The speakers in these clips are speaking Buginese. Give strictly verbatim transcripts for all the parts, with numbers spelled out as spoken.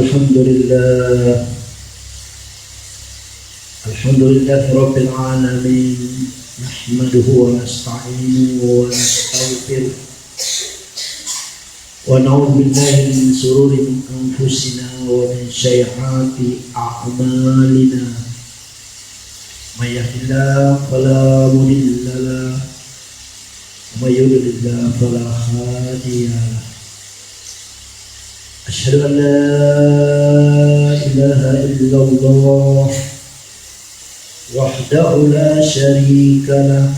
الحمد لله. الحمد لله رب العالمين. نحمده ونستعينه ونستغفره. ونعوذ بالله من شرور أنفسنا ومن سيئات أعمالنا. من يهد الله فلا مضل له، ومن يضلل فلا هادي له. أشهد أن لا إله إلا الله وحده لا شريك له،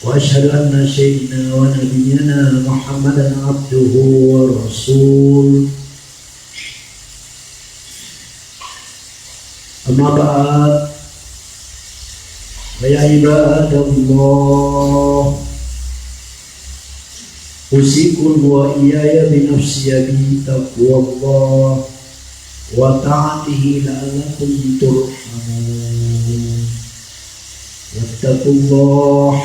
وأشهد أن سيدنا ونبينا محمدا عبده ورسوله. أما بعد، فيا عباد الله، أوصيكم وإياي بنفسي بتقوى الله وطاعته لعلكم ترحمون. واتقوا الله،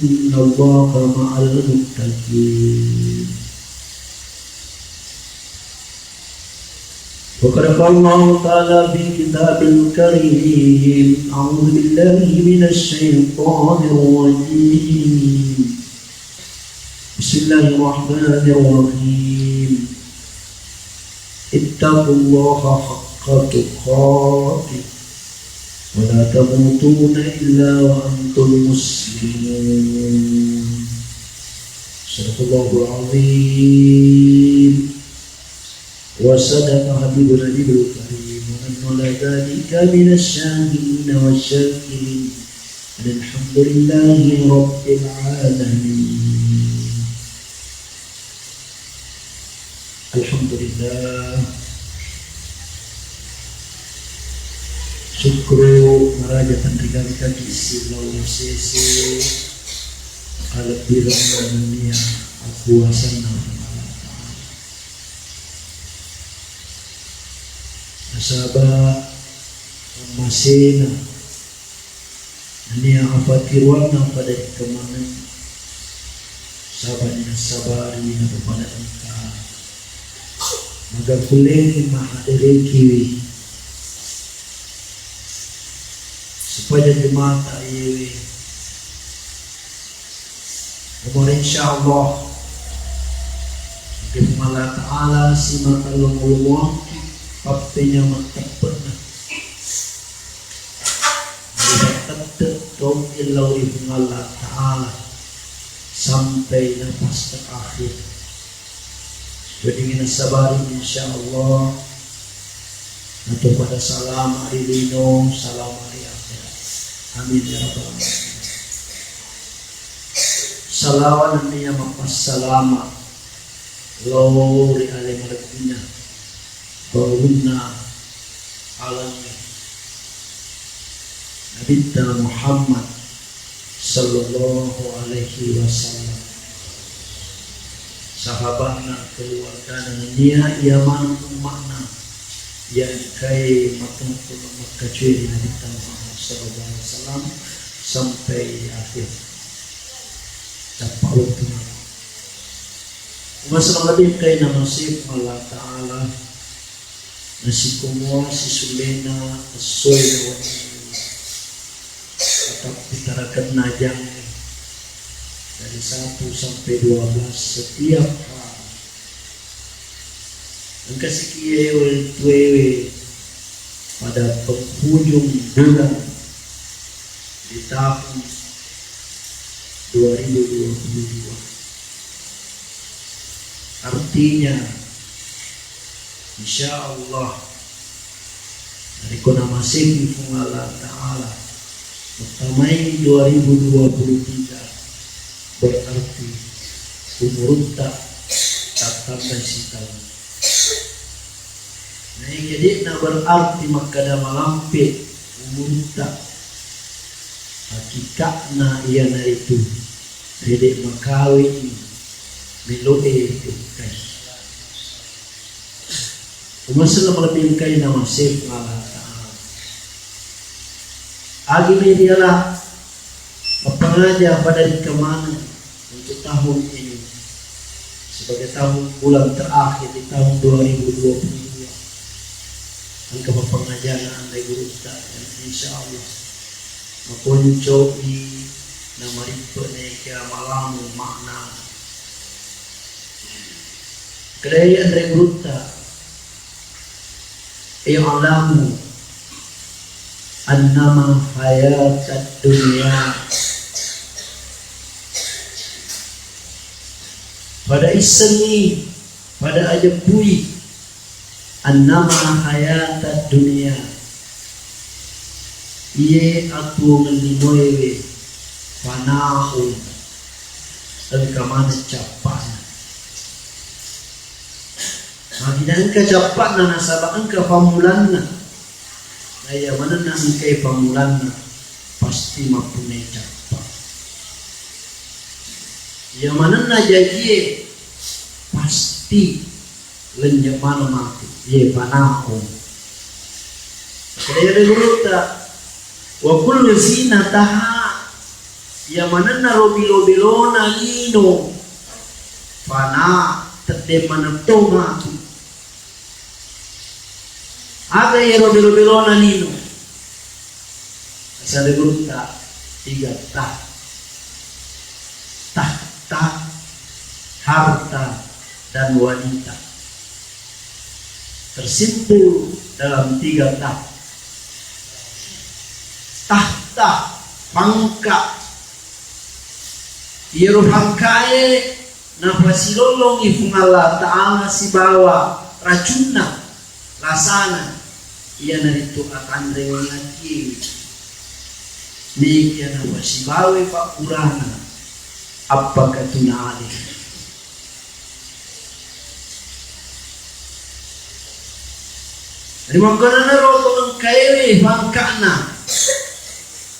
إن الله مع المتقين. وقد قال الله تعالى في كتابه الكريم: أعوذ بالله من الشيطان الرجيم. بسم الله الرحمن الرحيم. اتقوا الله حق تقاته ولا تموتن إلا وأنتم مسلمون. صدق الله العظيم. وصدق حبيبنا النبي الكريم، ونحن على ذلك من الشاهدين والشاكرين. الحمد لله رب العالمين. Alhamdulillah. Syukru maraja tenrigangkaki sillau sese alebbirenna nennia akuasanna Allah Ta'ala. Nasaba masena nennia apatiruanna pada ikkemaneng, sabani nasabari napapada engka maga kullei mahaderekiwi supaya jemata iyewe Umur insyaallah. Mungkin Allah Ta'ala simakallong ulumuangki pappenyameng teppe'na. Mari tette' tong illau ri Puang Allah Ta'ala sampai napas terakhir. Weddingngi nasabari, insyaallah, nato pada salama ri lino, salama ri akhirat. Amin ya rabbal alamin. Salawat nennia mappassalama lao ri ale malebbina, bangunna alangnge, Nabitta Muhammad sallallahu alaihi wasallam, sahabatna, keluargana, nennia iya maneng umma'na iya engkae matempe makkacue ri Nabitta Muhammad sallallahu alaihi wasallam sampai akhir tappa wettuna. Masalah lebih engkae namasei Allah Ta'ala. Nasiko mua sisulena essoe na wenni, atau pitarakenna jangnge dari satu sampai dua belas setiap hari. Engka sikie tuewe pada penghujung bulan di tahun dua ribu dua puluh dua. Artinya, insyaallah, narekko namasei Puang Allah Ta'ala, mettamai dua ribu dua puluh tiga, berarti umurutta tattambai sitaung. Naekia de'na berarti makkada malampe umurutta, hakikatna iyanaritu rede makawei meloe engkai. Umasella malebbi engkai namasei Allah Ta'ala. Agi mai riala mappangaja pada rikka maneng untuk tahun ini. sebagai tahun, bulan terakhir di tahun dua ribu dua puluh dua. Engka pappangajarna anre gurutta, dan insya Allah makonco'i namarippe' naekia malamu makna. Kedai anre gurutta, i'lamu annama hayatad dunya. Pada issengngi, pada ajeppui, annama hayatad dunya. Iye atuwongeng linoewe, fanaun, engka maneng cappa'na. Magi engka cappa'na nasaba engka pammulanna. Na iya manenna engkai pammulanna, pasti mappunnai cappa. Iya manenna jajie, pasti lenynye' maneng matu. Iye fanaun. Makkedai gurutta, wa kullu zinataha, iya manenna robi-lobilona lino, fana, tedde maneng to matu. Aga iyaro belo-belona lino? Asale gurutta, tiga ta. Tahta, harta, dan wanita. Tersimpul dalam tiga ta. Tahta, pangka. Iyaro pangkae Napasilollongngi Puang Allah Ta'ala sibawa racunna, lasana, iyanaritu atanreng atiwi. Nekia napasibawai pabburana, appakatuna ale. Rimakkuannanaro to engkaewe pangka'na,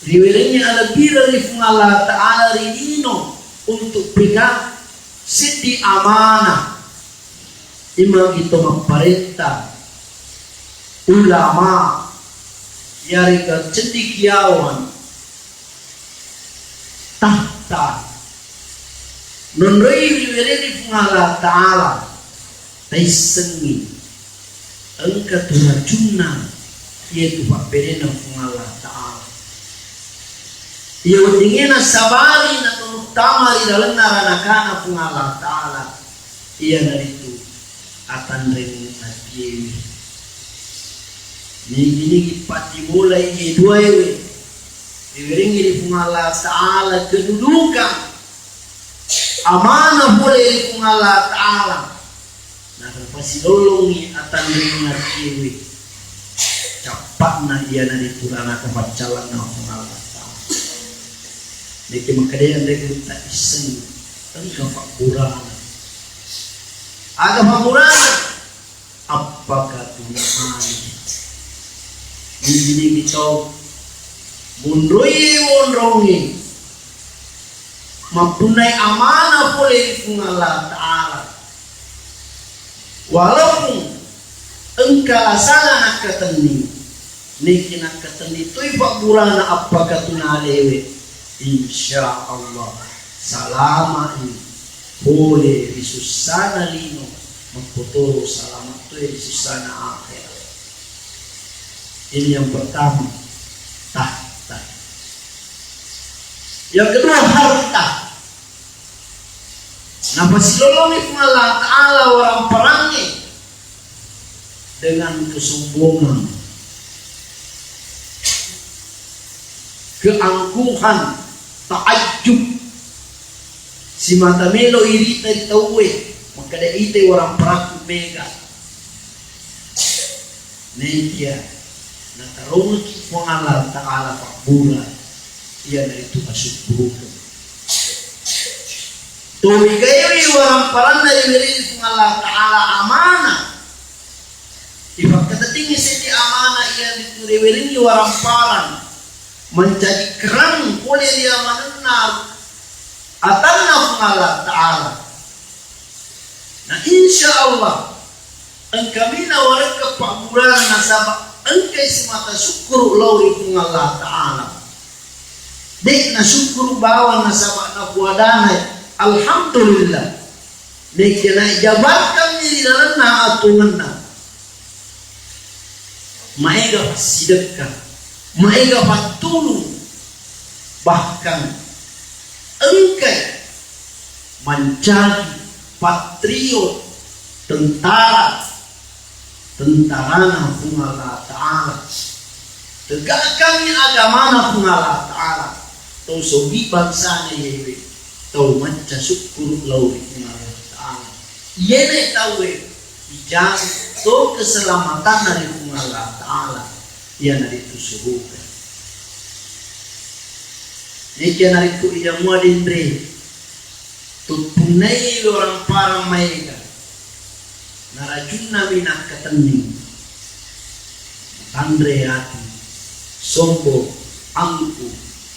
riwerengngi alebbireng ri Puang Allah Ta'ala ri lino untuk pegang seddi amanah, imagi to mapparenta, ulama, yarega cendikiawan, tahta, nonroi riwereng ri Puang Allah Ta'ala, taissengngi engka tu racunna, iyatu pabberenna Puang Allah Ta'ala. Iya weddingnge nasabari natunu tama ri lalenna ranakana Puang Allah Ta'ala, iyanaritu atanreng atiewi. Nigi-nigi paddibolai e duaewe, riwerengngi ri Puang Allah Ta'ala kedudukan, amanah pole ri Puang Allah Ta'ala. Narapasilolongngi atanreng atiwi. Cappa'na iyanaritu ranaka paccallanna Puang Allah Ta'ala. Niki makkedai anre gurutta isseng, engka pabburana. Aga pabburana? Appakatuna ale. Nigi-nigi to monroie wonrongnge, mappunnai amanah pole ri Puang Allah Ta'ala. Walaupun engka lasana nakkatenni, niki nakkatenni toi pabburana appakatuna alewe, insya Allah salama'i pole ri sussana lino, makkotoro salama toi ri sussana akhirat. Ini yang pertama, tahta. Yang kedua, harta. Napasilolongi Puang Allah Ta'ala waramparangnge dengan kesombongan, keangkuhan, ta'ajjub, simata melo irita ri tauwe, makkeda itai waramparakku mega. Naikia natarongekki Puang Allah Ta'ala pabbura, iyanaritu asukkurukeng. Tomegaiwi waramparanna riwerengngi Puang Allah Ta'ala amanah. Ipakkateddingngi seddi amanah iyanaritu riwerengngi waramparang mancaji kerang pole ri amanenna atanna Puang Allah Ta'ala. Na insya Allah engkami nawarekkeng pabburana nasaba engkai simata sukkuru lao ri Puang Allah Ta'ala. De' nasukkuru bawang nasaba napuadanai. Alhamdulillah. Nekkena jabatkangngi ri lalenna atuwongenna, maega passidekka, maega pattulung, bahkan engkai mancaji patriot, tentara, tentarana Puang Allah Ta'ala. Tegakkangngi agamana Puang Allah Ta'ala. Tau sogi bangsana iyewe, tau macca sukkuru lao ri Puang Allah Ta'ala. Iyena tauwe ijaga to keselamatanna ri Puang Allah Ta'ala, iyanaritu suruga. Iyanaritu iya mua denre, tuppunnai orang parang maega, narajunnami nakkatenning. Tanre ati, sombong, angku,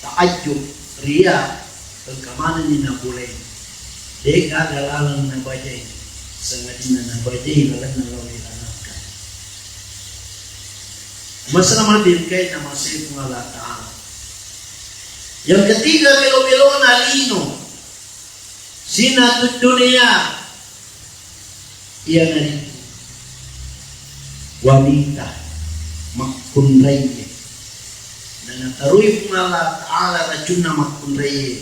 ta'ajjub, ria, engka manenni napolei. De'gaga laleng nabajai, sangadinna nabajai lalenna lao ri lanakka. Masalah mabirkai namasei Puang Allah Ta'ala. Yang ketiga, belo-belona lino. Zinatud dunia, iyanaritu wanita makkunraie. Nanataroi Puang Allah Ta'ala racunna makkunraie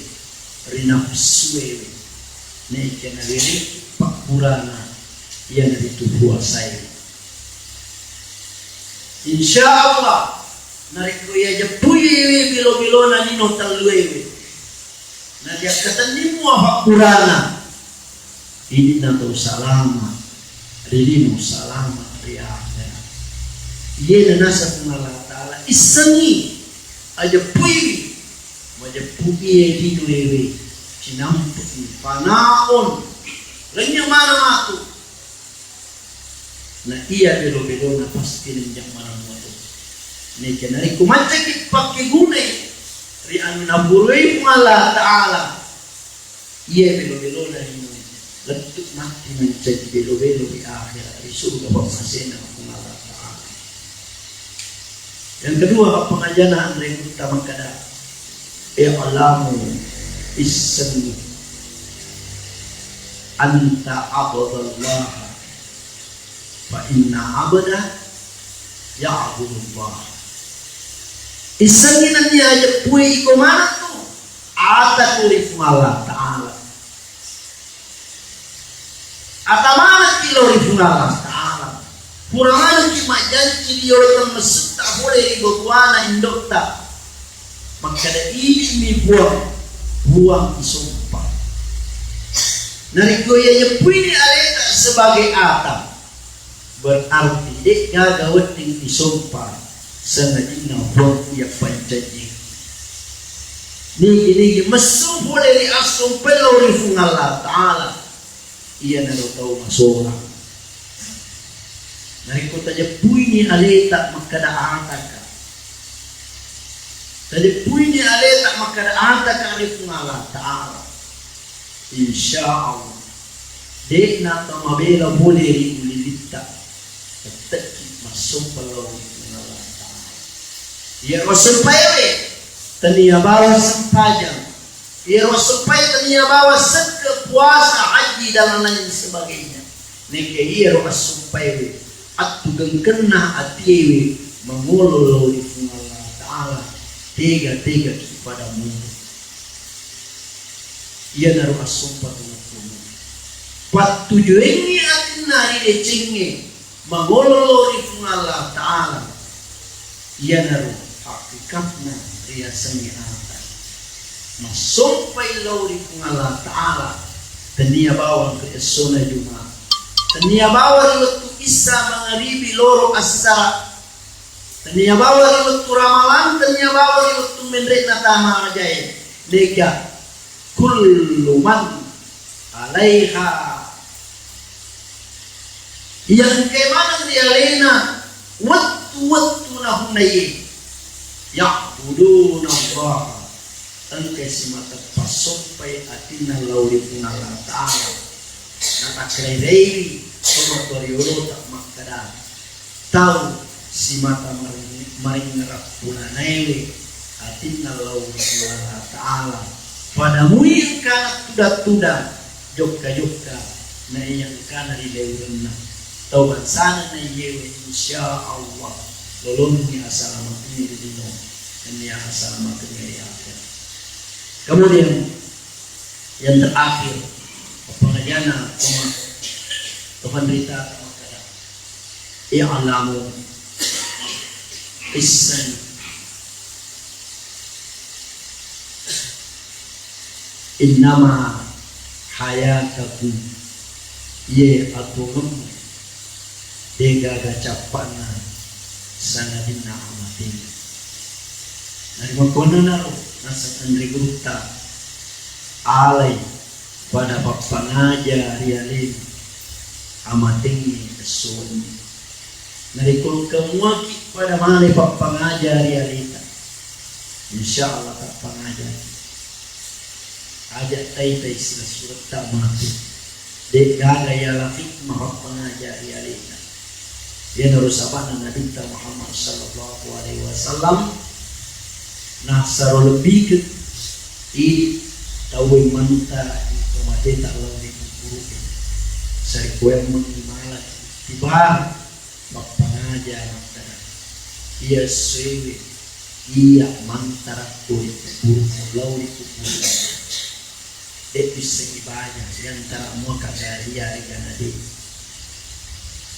ri nafsuewe. Naekia nawereki pakkurana, iyanaritu puasae. Insya Allah, narekko iya jeppuiwi bilo-bilona lino telluewe, nariakkatenni mua pakkurana, idi'na tau salama ri lino, salama ri akhirat. Iyena naseng Allah Ta'ala, issengngi, ajeppuiwi, majeppu'i linoewe, cinampe'i, fanaun, lennye mana matu. Na iya belo-belona pasti lenjang maneng muatu. Neke narekko maccaki pakkegunai ri anu naburui Puang Allah Ta'ala, iya belo-belona lino lettu matti mancaji belo-belo ri akhirat, ri surga pammasena Puang Allah Ta'ala. Yang kedua, pengajaran dari utama kada, i'lamu, issengngi, anta abdallah, fa inna abda ya'budullah. Issengngi nennia ajeppui iko maneng tu, ataku ri Puang Allah Ta'ala. Ata manekki lao ri Puang Allah Ta'ala. Pura manekki majjanci ri yoloteng messetta pole ri botuana indo'ta. Makkeda, idi'mi Puang, Puang isompa. Narekko iya jeppuini aleta sebagai ata, berarti de'gaga wedding isompa sangadinna Puang iya pancaji. Nigi-nigi messu pole ri assompai lao ri Puang Allah Ta'ala, iyanaro tau masolang. Narekko tajeppuini aleta makkeda ataka, tajeppuini aleta makkeda ataka ri Puang Allah Ta'ala, insya Allah, de'na tau mabela pole ri ulilitta. Tette'ki massompa lao ri Puang Allah Ta'ala. Iyaro assompaewe, tania bawang sempajang. Iyaro assompae tania bawang sekke, puasa, haji, dan lain sebagainya. Neke iyaro assompaewe, attugengkenna atiewe mangolo lao ri Puang Allah Ta'ala, tega-tegaki pada mutu. Iyanaro assompa tongeng-tongeng. Pattujuengngi atinna ri decengnge mangolo lao ri Puang Allah Ta'ala. Iyanaro hakikatna riasengnge ata. Massompai lao ri Puang Allah Ta'ala, tania bawang ri essona Juma, tania bawang ri wettu Issa mangaribi loro assara, tania bawang ri wettu Ramalang, tania bawang ri wettu menre'na tama ajae. Dega, kullu man alaiha. Iya engkae maneng ri alena wettu-wettu nahunnaie. Ya'buduna Allah. Engkae simata passompai atinna lao ri Puang Allah Ta'ala. Natakkairaiwi soro toriolota makkeda, tau simata maring-, maringngerang pulanaewe atinna lao ri Puang Allah Ta'ala. Pada mui engkana tudang-tudang, jokka-jokka, Na iya engkana ri leurenna tau bangsana na iyewe, insya Allah lolongi asalamakengngé ri lino, nennia asalamakengngé ri akhirat. Kemudian yang terakhir, pengajianna Tuhan, Tuhan Rita makkeda, i'lamu, isseng, innama hayatakum, iye atuongemmu, degaga cappa'na sangadinna amatengnge. Narimakkuannanaro naseng anre gurutta, alai pada pappangaja ri alena amatengnge esso wenni. Narekko engka muaki pada male pappangaja ri aleta, insya Allah tappangajaki. Aja taitai silessuretta matu. De'gaga yala hikmah pappangaja ri aleta. Iyanaro saba'na Nabitta Muhammad sallallahu alaihi wasallam nassaro lebbikeng idi tauwe mantara ri tomateta lao ri kuburu'e. Sarekkoyammengngi mala ittibar pappangaja makkeda, iya essoewe iya mantara ko ri kuburu'mu lao ri kuburu'e. De'wissengngi baja siantara mua kagariya ri ganade.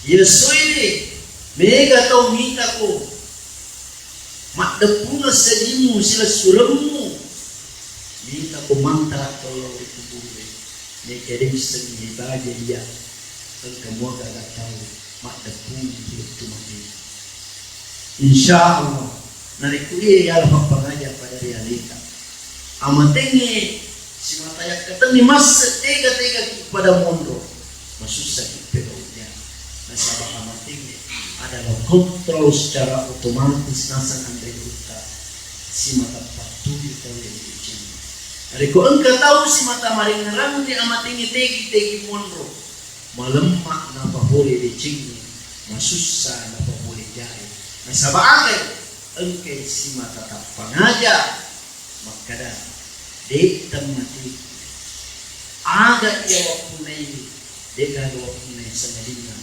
Iya essoewe mega tau mitako maddeppungeng sedimmu silessuremmu, mitako mantara ko lao ri kuburu'e. Mega de'wissengngi baja iya engka mua gaga tau maddeppungeng ri wettu mate. Insya Allah, narekko iya yala pappangaja pada ri aleta, amatengnge simata yakkatenni masse tega-tegaki pada monro, masussaki pegau uja. Nasaba amatengnge adalah kontrol secara otomatis naseng anre gurutta simata pattuju tauwe ri decengnge. Narekko engka tau simata marengngerangngi amatengnge tegi-tegi monro, malemma napapole decengnge, masussa napapole jae. Nasaba aga? Engkai simata tappangaja makkeda, de' temmateku. Aga iya wappunnaiwi, de'gaga wappunnai sangadinna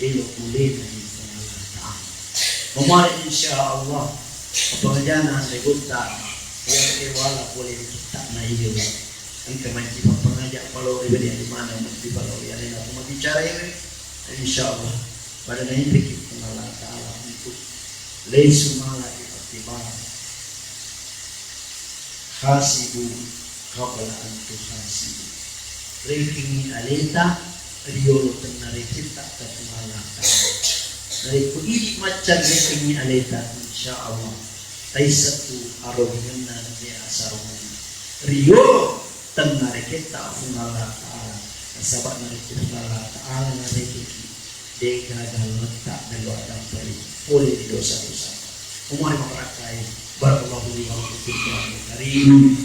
elo polena ri Puang Allah Ta'ala. Mamuare insya Allah, papangajana anre gurutta, iya kewala pole ri kitta'na iyewe. Engka manci pappangaja palao ri bene ri mana manci palao ri alena ko mabbicara iyewe. Insya Allah, pada nainriki Puang Allah Ta'ala untuk lesu mala ri pattibara. Hasibu qabla an tuhasibu. Rekengngi aleta riolo tennareketta ka Puang Allah Ta'ala. Narekko idi macca rekengngi aleta, insya Allah taisseng tu arogengenna nennia asarongenna. Riolo tennareketta Puang Allah Ta'ala. Nasaba narekko Puang Allah Ta'ala narekeki, de'gaga letta dalu addamperi pole ri dosa-dosa. Umari mabarakkai. Barakallahu li wa lakum fil Qur'anil Karim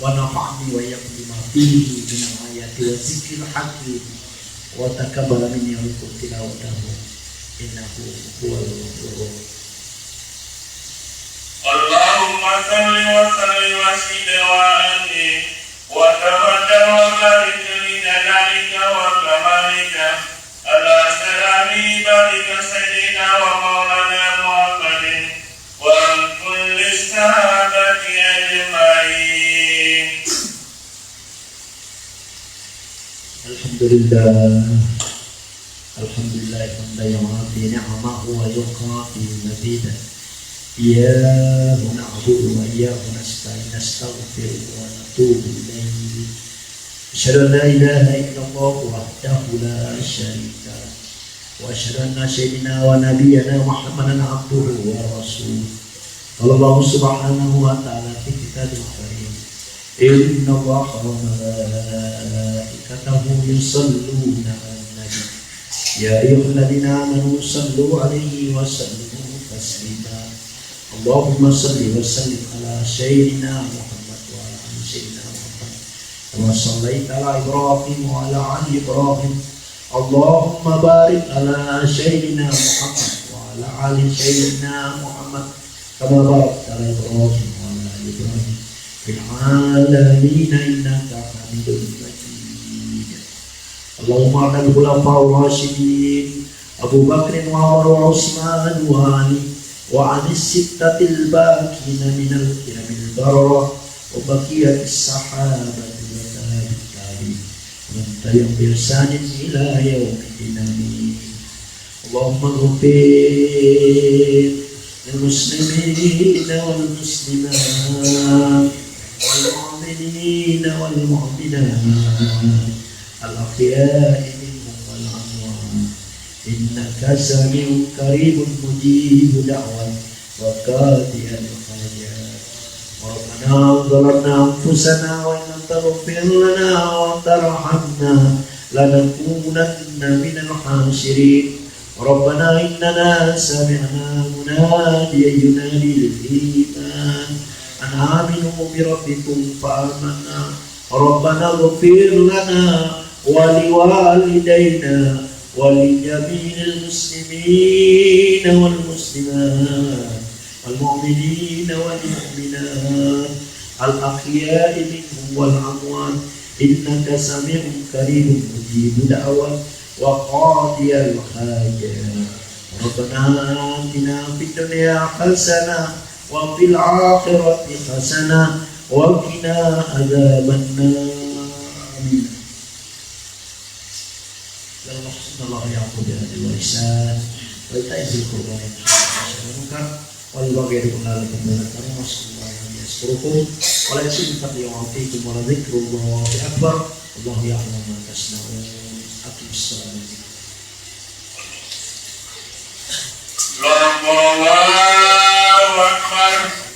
wa nafa'ni wa iyyakum bima fihi minal ayati wa dzikril hakim wa taqabbala minni wa minkum tilawatahu innahu huwal ghafurur rahim. Allahumma salli wa sallim wa zid wa anni wa tafaddal wa barik li jalalika wa kamalika ala salami barika sayyidina wa maulana Muhammadin wa an kulli sahabati ajma'in. Alhamdulillah. Alhamdulillah hamdan yuwafi ni'amahu wa yukafi mazidah. Iyyahu na'budu wa iyyahu nasta'in, nastaghfiruhu wa natubu ilaih. Asyhadu an la ilaha illallah wahdahu la syarika lah. Wa asyhadu anna sayyidina wa nabiyyana Muhammadan abduhu wa rasuluh. Qala Allahu subhanahu wa ta'ala fi kitabihil karim, innallaha wa malaikatahu yusalluna 'alan nabi. Ya ayyuhalladzina amanu sallu 'alaihi wa sallimu taslima. Allahumma salli wa sallim ala sayyidina Muhammad wa ala ali sayyidina Muhammad. Kama sallaita ala Ibrahim wa ala ali Ibrahim. Allahumma barik ala sayyidina Muhammad wa ala ali sayyidina Muhammad. Kama barakta ala Ibrahim wa ala ali Ibrahim fil alamin innaka Hamidum Majid. اللهم عن الخلفاء الراشدين أبو بكر وعمر وعثمان وعلي وعن الستة الباقين من الكرام البررة وبقية الصحابة وتابع التابعين ومن تبعهم بإحسان إلى يوم الدين. آمين. اللهم اغفر للمسلمين والمسلمات والمؤمنين والمؤمنات الأحياء منهم والأموات إنك سميع قريب مجيب دعوات وقاضي الحاجات. ربنا ظلمنا أنفسنا وإن لم تغفر لنا وترحمنا لنكونن من الخاسرين. ربنا إننا سمعنا مناديا ينادي للإيمان أن آمنوا بربكم فآمنا. ربنا اغفر لنا ولوالدينا ولجميع المسلمين والمسلمات والمؤمنين والمؤمنات الأحياء منهم والأموات إنك سميع قريب مجيب دعوات وقاضي الحاجات. ربنا آتنا في الدنيا حسنة وفي الآخرة حسنة وقنا عذاب النار. آمين. اللهم احفظنا الله وإياكم بهذا الإحسان وإيتاء ذي القربى والمنكر والبغي يدعوكم لعلكم تذكرون. وصلى الله عليه وسلم. ولا يسلم فضلي وعطيكم ولذكر الله أكبر. والله يعلم ما تصنعون. أقم الصلاة. الله أكبر، الله أكبر.